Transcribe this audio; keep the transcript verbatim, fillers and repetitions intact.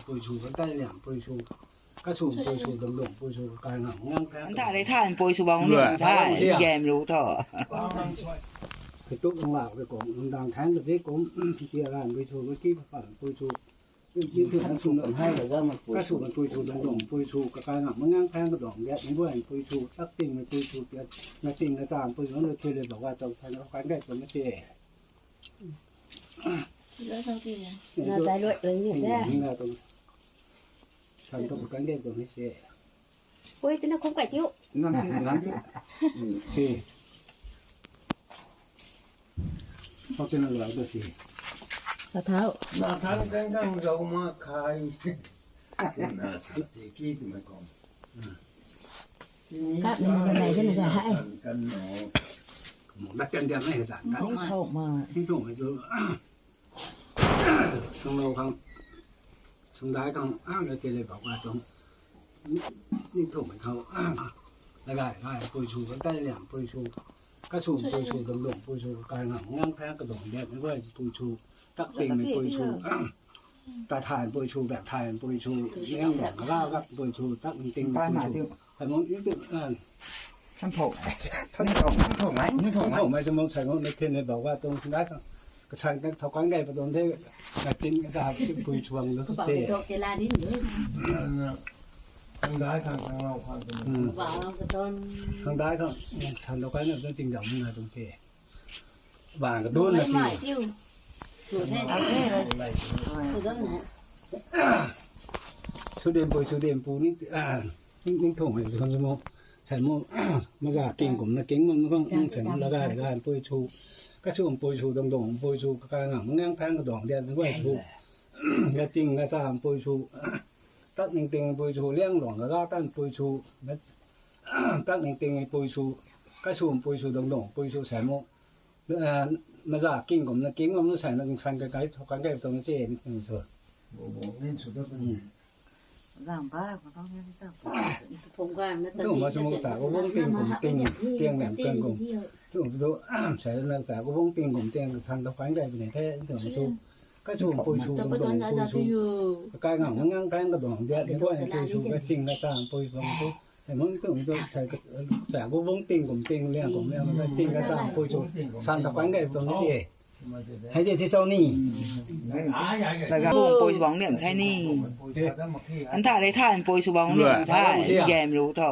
Pui sw, ka tai liang pui sw, ka sw pui sw, dam dam pui sw, ka kai ngam ngang pha. An ta rei than pui sw bang ni, than game lu tho. Kei tuk ngak ve kum, dang thang ka zi kum, tia ran pui sw, ka ki pa pan pui sw. Tiu tiu tiu, ka sw na hai la ga ma pui sw. Ka sw na pui sw, dam dam pui sw, ka kai ngam ngang pha ka dong, ya ni guan pui sw, tak ting na pui sw, tia na ting na tang pui sw, na tiu le ba wa tau than, ka kai ngai pui na te. Lo sang ti ya. Na tai luat pui ni te. Ni na tau. San tau ka kai ngai pui ni te. Ui, tina khum kai tiu. Nang ti, nang ti. Si. Hou tina lou da si. Sa thau. Na san kang kang zau ma khai. Na sa ti ki tu mai kong. Kap ni na nai na ga hai. San kan no. Mo na kan dia nai zan kan. Ni khou ma. Ni khou ma tu. Sung lou khang, sung dai khang, a, na te le bak wa tuang. Ni thumei khou, a, na gai gai pui sw, ka tai liang pui sw, ka sw pui sw, dam dam pui sw, ka kai ngam ngang pha ka dong, dep ni guay pui sw, tak ting ni pui sw, a, ta than pui sw, bek than pui sw, liang dong, ka la gak pui sw, tak ting ting pui sw. Kai mong ni tu, a, Thang thou. Thang thou, thang thou mai, thang thou mai. Thang thou mai, thang thou mai, thang thou mai, thang thou mai, thang thou mai. Ka san ka thau kan gai pa tuang the, ka tin ka ta hap pui chuang lo te. Thang dai khang, thang lau khang. Hmm. Thang dai khang, san thau kan na tuang ting dam na tuang te. Bang ka dun na ti. Sw den pui, sw den pu ni, a, Ning, ning thung hei, thung mo, sai mo, maza king kum na king mo, ning thung, ning sai mo, laga, laga, pui chu, ka chu, pui chu, dong dong, pui chu, ka ka ngam, ngang phang ka dong, dia, nang guay chu, ka ting, ka cha, pui chu, tak ning ting, pui chu, liang long, laga, tan, pui chu, tak ning ting, pui chu, ka chu, pui chu, dong dong, pui chu, sai mo, a, maza king kum na king mo, sai na, san ka kai, thau kan kai, tong che, ning thung chu. Bo, bo, ning chu da, Hmm. Zang ba, ko tong ni zang ba. Phung ga na ta Tung ma si chu mo ta ko bung ting kum ting, ting nem ting kum. Tung tu, sai na ta ko bung ting kum ting, san ta kan gai ne the, tung tu. Ka chu pui chu, tung tung pui chu. Ka kai ngang ngang kai ka dong dia, ni ko chu chu ka ting ka tang pui chu tu. Sai mo tung tu, sai ka, sai ko bung ting kum ting, liang kum liang, ka ting ka tang pui chu. San ta kan gai tong ni. Hei de thi sau ni. Laga bung pui bang niam thai ni. An tha rei than pui sw bang niam thai. Game lu tho.